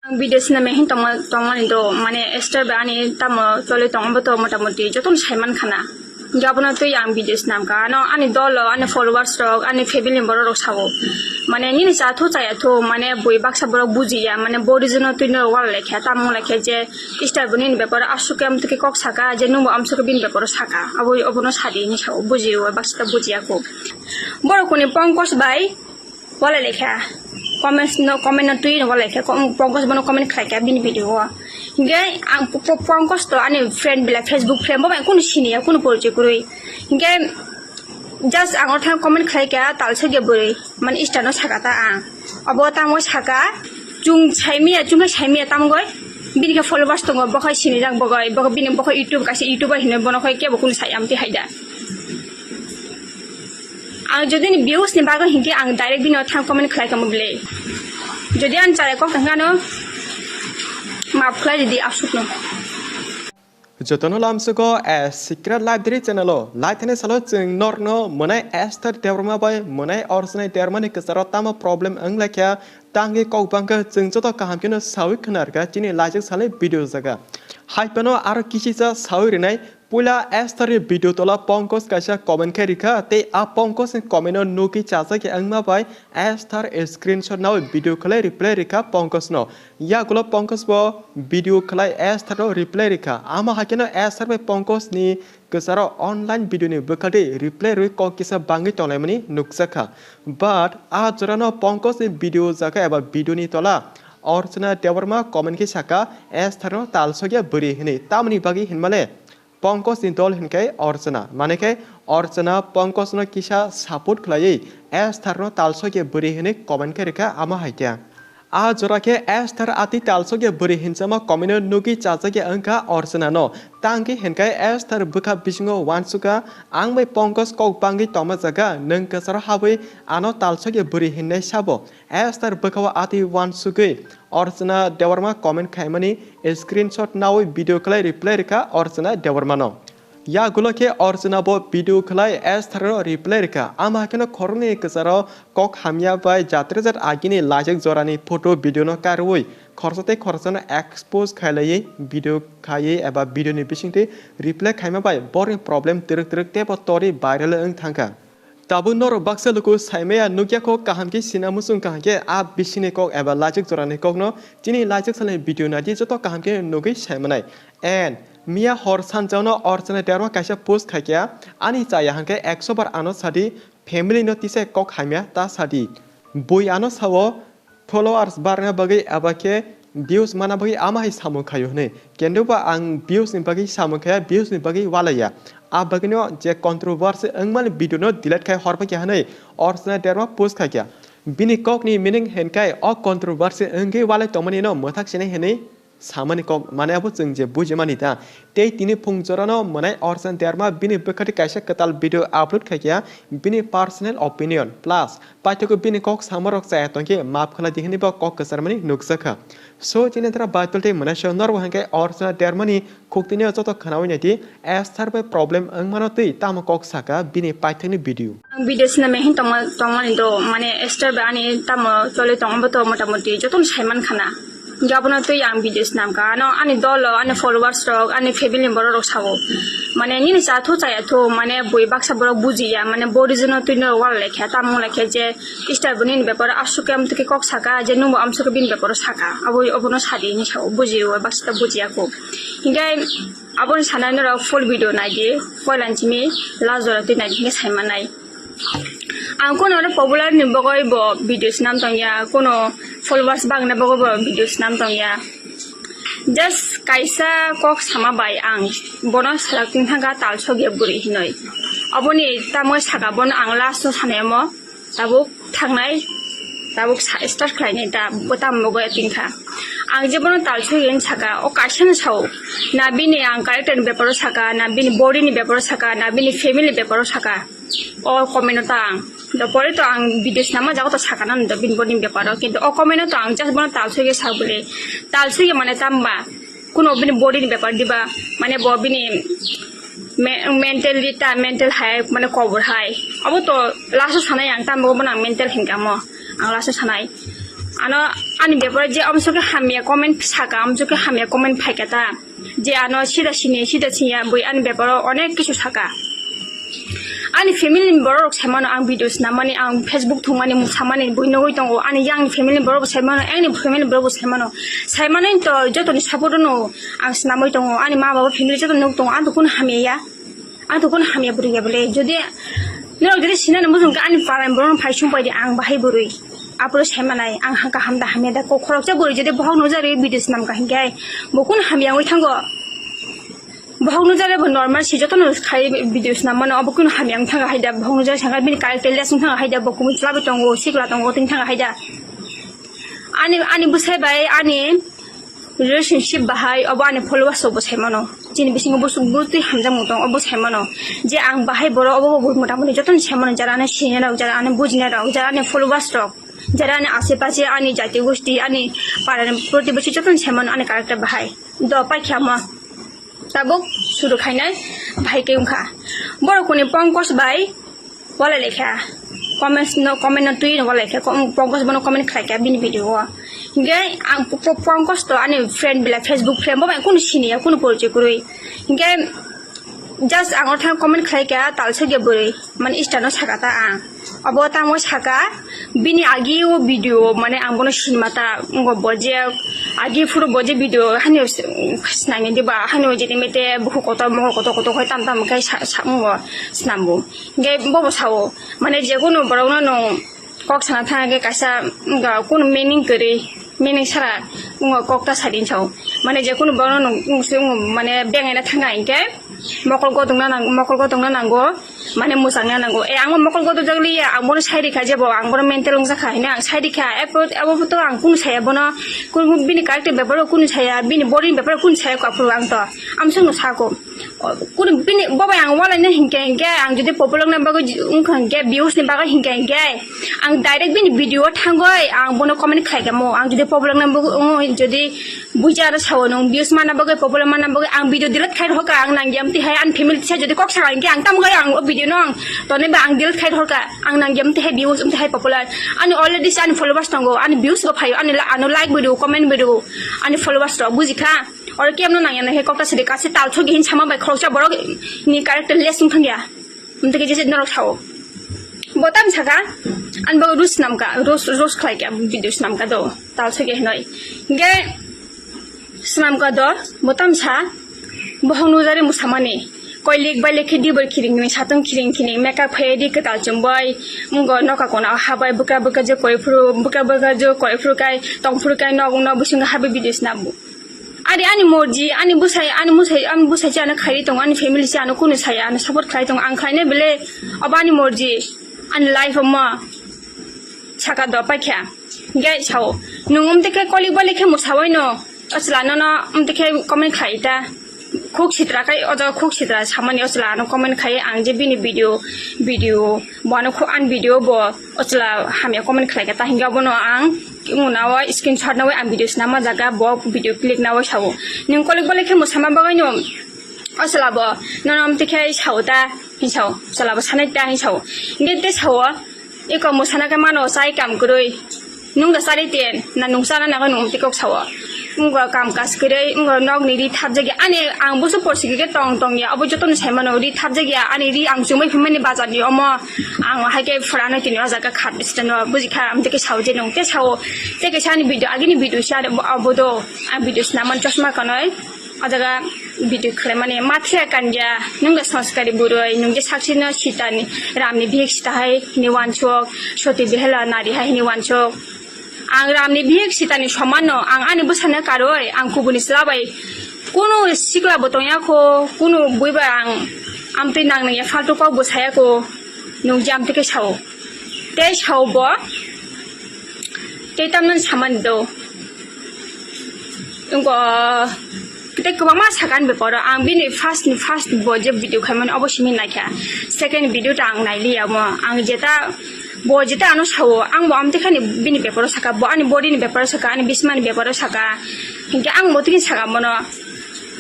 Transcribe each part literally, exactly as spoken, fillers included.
Ang video siname hin tongma tongmani do, mane Esther ba ani tamo choli tongma to motamoti jotono saiman khana. Hinkhe abono twi ang video sinamkha. Ano ani dolo, ani followers rok, ani family borok rok sao. Mane nini cha thu chaya thu, mane bui baksa borok bujiya, mane bo reason no twi no wala lekha, tamo lekha je Esther bo nini beparo aswk khe amtwkhe kok saka, je nwngbo amswk khe bini beparo saka. Abo, obono sadi hinwi sao, bujiya, baksa ta bujiya kho. Borok kuni Pankaj bai wala lekha, comments no, comment no twi no wala lekha, Pankaj bono comment khlaikha bini video o. Hinkhe ang Pankaj to ani friend belai, Facebook friend, bo bai kunu siniya, kunu porichoi kwrwi. Hinkhe just ang oro thang comment khlaikha, talsokya bwrwi, mane Esther no saka ta ang. Abo tamo saka, chwng saimanya, chwng khe saimanya tamgoi, bini khe followers tongo, bokhai sinijak bogoi, bini bokhai YouTube, kaisa YouTuber hinwi bono khai kebo kunu sai amtwi haida. Ang jodi ni views ni bagwi hinkhe ang direct bini thang comment khlai kamo bwle. Jodi ang chara kok thangkha no, maaf khlai di aswk no. Jotono lamsugo a secret library channel o lai thani salo chwng norno mwnai Esther Debbarma bai mwnai Orchana Debbarma ni kwcharo tamo problem wng laikha, tangwi kok bangkha chwng joto kaham kheno sawi khwnarkha chini laijak salni video jaga. Hai phano aro kisisa sawi rinai. Puila Esther ni video tola Pankaj kaisa comment khe rikha, tei a Pankaj ni comment no nugwi chajak ya wngma bai Esther screenshot nawi video khlai reply rikha Pankaj no. Yagulo Pankaj bo video khlai Esther no reply rikha. Amo haikhe no Esther bai Pankaj ni kwcharo online video ni bwkhadi reply rwi kok kisa bangwi tonglaimani nukjakha. But a jorano Pankaj ni video jaga eba video ni tola Orchana Debbarma comment khe saka Esther no talsokya bwrwi hinwi. Tamoni bagwi hinmale Pankaj ni dol hinkhe Orchana, mane khe Orchana Pankaj no kisa support khlaiwi Esther no talsokya bwrwi hinwi comment khe rikha amo haikhe. A jora khe Esther ati talsokya bwrwi hinchama comment no nugwi chajak ya wngkha Orchana no. Tangwi hinkhe Esther bwkha bisingo uansukha, ang bai Pankaj kok bangwi tongma jaga, nwng kwcharo habwi ano talsokya bwrwi hinnai sabo. Esther bwkhao ati uansugwi Orchana Debbarma comment khaimani screenshot nawi video khlai reply rikha Orchana Debbarma no. Yagulo khe Orchana bo video khlai Esther no reply rikha. Ama hakheno khoroknwi kwcharo kok hamya bai jatrejat agini laijak jorani photo video no karwi khorsa tei khorsa no expose khailaiwi video khaiwi eba video ni bisingtwi reply khaima bai borokni problem twrwk twrwk teibo tori viral wng thangkha. Tabuk norok baksa luku saimaya nukya kho, kaham khe sina muchung kaham khe a bisingni kok eba laijak jorani kokno chini laijak salni video naidi joto kaham khe nugwi saimanai. And miya hor sanjaono Orchana Debbarma kaisa post khaikha, ani chaya hwnkhe ekso bar ano sadi, family no tisa kok hamya ta sadi. Bui ano sao, followers barna bagwi eba khe views mana bagwi ama hai samung khaio hwnwi. Kintu ba ang views ni bagwi samung khaya, views ni bagwi walaiya. A bagwino je controversy wngmani video no delete khai horphaikha hwnwi Orchana Debbarma post khaikha. Bini kokni meaning hinkhai o controversy wngwi walai tongmani no mwthak sinai hwnwi samani kok, mane abo chwng je bujimani ta. Tei tini phung jorano mwnai Orchana Debbarma bini bwkhati kaisa kwtal video upload khaikha, bini personal opinion plus paithago bini kok samarok chaya tongkhe maaf khlai di hwnwi bo kok kwcharmani nukjakha. So chini dara Baitul tei mwnai so norok hwnkhe Orchana Debbarmani khuktwino joto khwnawi naidi, Esther bai problem wngmano twi tamo kok saka bini paithakni video. Ang video siname hin tongma tongmani do, mane Esther bai ani tamo choli tongma bo to motamoti jotono saiman khana. Hinkhe abono twi ang video sinamkha. Ano ani dolo, ani followers rok, ani family borok rok sao. Mane nini cha thu chaya thu, mane bui baksa borok bujiya, mane bo reason no twi no wala lekha, tamo lekha je Esther bo nini beparo aswk khe amtwkhe kok saka, je nwngbo amswk khe bini beparo saka. Abo, obono sadi hinwi sao, bujiya baksa ta bujiya kho. Hinkhe aboni sanai norok full video naidi, poila ni simi last jora twi naidi hinkhe saimanai. Ang kuno oro popular ni bagwi bo video swnam tongya, kuno followers bangna bagwi bo video swnam tongya. Just kaisa kok sama bai ang bono salak tongthangkha talsokya bwrwi hinwi. Aboni tamo saka bono ang last o sanai omo. Tabuk thangnai, tabuk sa-, start khlainai ta, bo tamo bo tingkha. Ang je bono talsoi yen saka, o kaisa no sao. Na bini ang character ni beparo saka, na bini body ni beparo saka, na bini family ni beparo saka. O comment o ta ang. Do pore to ang video sinama jago to saka nang do bini body ni beparo. Kintu o comment o to ang just bono talsoi ye sa bole. Talsoi ye mane tamba. Kuno bini body ni bepar diba, mane bo bini me-, mentality ta, mental hai, mane kobor hai. Abo to last o sanai ang, tamo bo nang mental hinkha mo. Ang last o sanai. Ano ani beparo je amsokhe hamya comment saka, amsokhe hamya comment phaikha ta. Je ano sida sini, sida sinya bui ani beparo onek kisu saka. Ani family ni borok rok saimano ang video snamani, ang Facebook thwngmani, musamani bui nugui tongo. Ani yang ni family ni borok bo saimano, ani family ni borok bo saimano. Saimano to jotoni support no ang snamui tongo. Ani ma baba family joto nuk tongo, ang to kunu hamya ya. Ang to kunu hamya bwrwi ya bole. Jodi norok jodi sinani muchung khe ani para borok phai sung pai di ang bahai bwrwi. Apro saimanai ang kaham da hamya da kok khoroksa bwrwi jodi bohok nujari video snam ka hinkhe bo kunu hamya wngwi thango. Bohok nujari bo normal si jotono khai video snam mano obo kunu hamya wng thango hai da bohok nujari sangkha bini character less wng thango hai da bo kumui chwla tongo sikla tongo tong thango hai da. Ani ani bwsai bai ani relationship bahai obo ani followers rok bo saimano. Chini bisingo busuk butwi hamjakmung tong obo saimano. Je ang bahai borok obo bo motamoti jotono saimano jara ani sinai rok jara ani bujinai rok jara ani followers rok jara ani ashe pashe ani jati gosti ani parani protibesi jotono saimano ani character bahai. Do paikha mo. Tabuk suru khainai bahai khe wngkha. Borok kuni Pankaj bai walai laikha. Comments no, comment no twi no walai kha. Kom-, Pankaj bono comment khlai kha bini video o. Hinkhe ang po-, po-, Pankaj to ani friend belai Facebook friend bo bai kunu sini ya kunu porichoi kwrwi. Hinkhe just ang oro thang comment khlai kha talsok ya bwrwi. Mane Insta no saka ta ang. Abo tamo saka bini agi o video mane ang bono sinima ta ngo bo je agi phuru bo je video hani o s-, snani diba hani o jeni mete buku kotor mokol kotor kotor khai tam tam khai sa, sa ngo snambo. Ge bobo sao mane je kunu borok no nung kok sana thang ge kaisa ga kunu meaning kwrwi meaning sara ngo kok ta sadin sao mane je kunu borok no nung mane bengaina thanga hinkhe mokol godokna nang-, mokol godokna nango. Mane mwchangna nango. E, ang bo mokol kotor jak liya, ang bono sai rikha je bo, ang bono mental wngjakha hinwi ang sai rikha. Abo, abo to ang kunu saya bono, kunu bini character beparo kunu saya, bini body ni beparo kunu saya ko aphuru ang to. Amsong no sako. O, kunu bini bo bai ang walai na hinkhe, hinkhe ang jodi popular na bagwi wngkha hinkhe, views ni bagwi hinkhe, hinkhe ang direct bini video o thangwi ang bono comment khlai kha mo. Ang jodi popular na bagwi, jodi Buja aro sao nung views mana bagwi, popular mana bagwi ang video delete khai rohorka, ang nang yam tihai ani family tisa jodi kok saka hinkhe ang tamo gai ang o video no ang tonwi ba ang delete khai rohorka, ang nang yam tihai views um tihai popular. Ani already se ani followers tongo, ani views go phaio, ani la-, ano like bo rw, comment bo rw, ani followers rok bujikha. Oro kemno nang ya nang he kok ta sidi kasi tal thogi hin sama bai khoroksa borok ni character less wng thang ya. Umtike jese norok sao. Bo tam saka, ani bagwi roast snamka, roast, roast khlaika, video snamka do, tal sake hinoi. Hinkhe snamka do, bo tam sa, bohong nujari musamani. Koilik bai lekhe dibor khiring khiring, satong khiring khiring, makeup phai di kwtal chumbai, mungo noka kona habai, bwkra bwkra je koi phuru, bwkra bwkra je koi phuru kai, tong phuru kai, nog, nog bisingo habai video snambu. Ari ani morji, ani bwsai, ani bwsai, ani bwsai se ano khairi tongo, ani family se ano kunu saya, ano support khlai tongo, ang khlainai bele, obo ani morji, ani life omo saka do paikha. Hinkhe sao, nung umtike kolik balik khe mwsawai no, o chwla nono umtike comment khlai ta, khuk sitra kai, o jaga khuk sitra samani o chwla ano comment khai, ang je bini video, video, bo ano khuk ani video bo, o chwla hamya comment khlai kha, ta hinkhe obono ang muna o screenshot nawi ang video snama jaga bo video click nawi sao. Nung kolik balik khe mwsama bagwi no o chwla bo nono amtwi khe sao ta hin sao, chwla bo sanai ta hin sao. Hinkhe te sao eko mwsana khe mano chai kam kwrwi. Nung da chari ten na nung chana nago nung amtwi kok sao. Wngkha kam kas kwrwi, wngkha nokni ri thapjak ya. Ani ang busu porsi khe tong tong ya, abo jotono sai mano ri thapjak ya. Ani ri ang chumui phimani bazar ni omo ang hai khe phurano tini o jaga khat bisi no buji kha, amtwi khe sao je nung te sao. Te khe sani video, agini video sa abo do. Ang video sinaman chosma kanoi. O jaga video khlaimani mathiya kanya, nung da sanskari burui, nung je saksino sitani, ramni bihik sita hai hini wansuk, soti behela nari hai hini wansuk. Ang ramni bihik sitani somano, ang ani bwsano karwi, ang kubuni chwla bai kunu sikla bo tongya kho, kunu bui bai ang amtwi nang nangya faltu kok bo saya kho, nung je amtwi khe sao. Tei sao bo, tei tamno samani do. Wngkha, tei kwbangma sakani beparo ang bini first ni first bo je video khaimani obo simi naikha, second video ta ang nailiya mo, ang jeta bo jeta ano sao, ang bo amtwi khani bini beparo saka, bo ani body ni beparo saka, ani bismani beparo saka, hinkhe ang bo tini saka mono.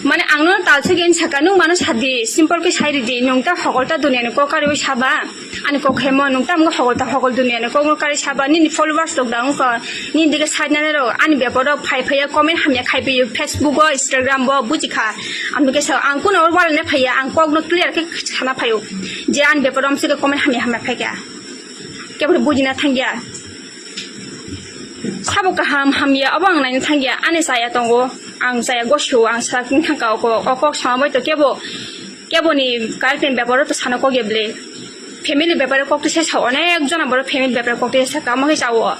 Mane ang no talsuk in saka, nung mano sadi, simple ke sai ridi, nung ta hogol ta dunia ni kok kari saba, ani kok hemo, nung ta mung hogol ta hogol dunia ni kok kari saba, nini followers tok da ungko, nini dige sai na ro, ani beparo phai phai ya comment hamya khai phi Facebook o, Instagram bo, buji kha. Ang ke sa, ang kuno wal ne phai ya, ang kok no clear ke sana phayo, je ani beparo amse ke comment hamya hamya phai kya, kebro buji na thang ya. Sabo kaham hamya abo ang naina thangya, ani chaya tongo, ang chaya gosio, ang sak wng thangka o kok, o kok sama bai to kebo, kebo ni character ni beparo to sana kok ya bwle. Family beparo kok tisa sa, onek jona boro family beparo kok tisa sa, kamo khe chao.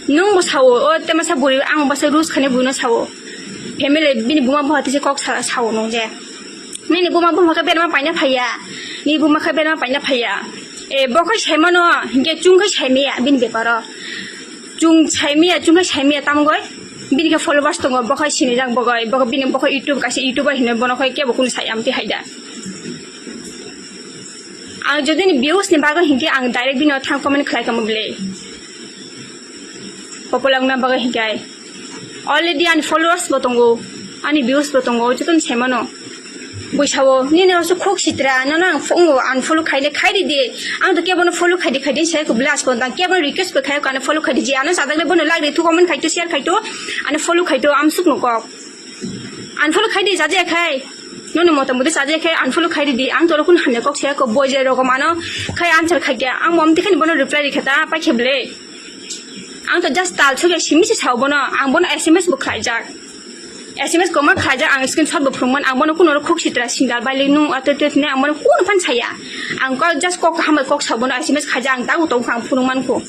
Nung bo sao, o tema sa buri, ang bo sa rules khani buino sao. Family bini buma bo tisa kok sa, sao nung je. Nini buma buma khe berma paina phaiya, ni buma khe berma paina phaiya. E, bo khai saimano, hinkhe chwng khai saimaya bini beparo. Chwng saimaya, chwng khai saimaya tamgoi. Bini khe followers tongo, bo khai sinijak bogoi, bo bini bo khai YouTube kaisa YouTuber hinwi bono khai kebo kunu sai amtwi haida. Ang jodi ni views ni bagwi hinkhe ang direct bino thang comment khlai kamo bwle. Popular wngna bagwi hinkhe already ani followers bo tongo, ani views bo tongo, jotono saimano. Bui sao, nini rokse khuk sitra, nono ang phungo unfollow khaile khai ridi. Ang to kebono follow khaidi khaidi sai ko blast ko dang, kebono request bo khai ko ano follow khaidi je, ano sadak le bono like ri thu, comment khai to, share khai to, ano follow khai to, amsuk no kok. Unfollow khaidi chaja khai. Nono mota moti chaja khai unfollow khaidi di. Ang to rokun hamya kok sai ko boy je rok mano khai answer khai kya. Ang mom tikhani bono reply ri khata pai khe bwle. Ang to just talsuk ya simi se sao bono, ang bono S M S bo khlaijak. S M S koma khlaijak, ang screenshot bo phunukman, ang bono kuno khuk sitra singal bai le nung ato te ne, ang bono kuno phan saya. Ang ko just kok hambai kok sao bono S M S khaijak, ang dago tong phang phunukman ko.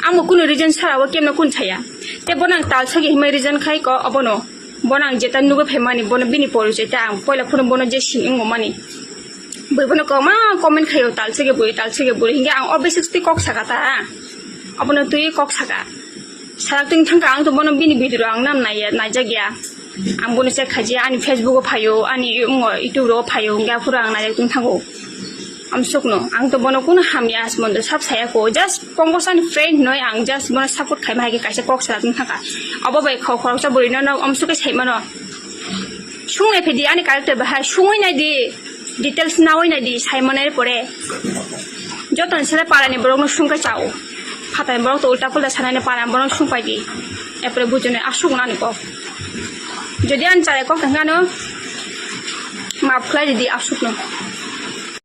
Ang bo kuno reason sara o kemno kun saya. Te bono ang talsuk ya himai reason khai ko obono. Bono ang jeta nugo phaimani, bono bini porichoi ta ang poila phunuk bono je sing wngmani. Bui bono koma comment khayo, talsuk ya bui, talsuk ya bui. Hinkhe ang o basic twi kok saka ta. Abono twi kok saka. Salak twi thangka ang to bono bini video ang nam naiya, naijak ya. Ang bono check khaji ani Facebook o phayo, ani imo YouTube o phayo, hinkhe aphuru ang naijak twi thango. Amsukno, ang to bono kuno hamya asmondo sab saya ko. Just Pongosani friend noi, ang just bono support khaima hai khe kaisa kok sala tong thangka. Abo bai khoroksa bwrwi no, no amsuk khe saimano. Sungnai phedi ani character bahai, sungwi nai di, details nawi nai di, saimanai pore. Joto ni sere para ni borok no sungkhe chao. Phatai borok to ulta pulta sanai ni para borok sungpai di. Epore bujuni asuk nani kok. Jodi ani chaya kok thangkha no, maaf khlai di asuk no.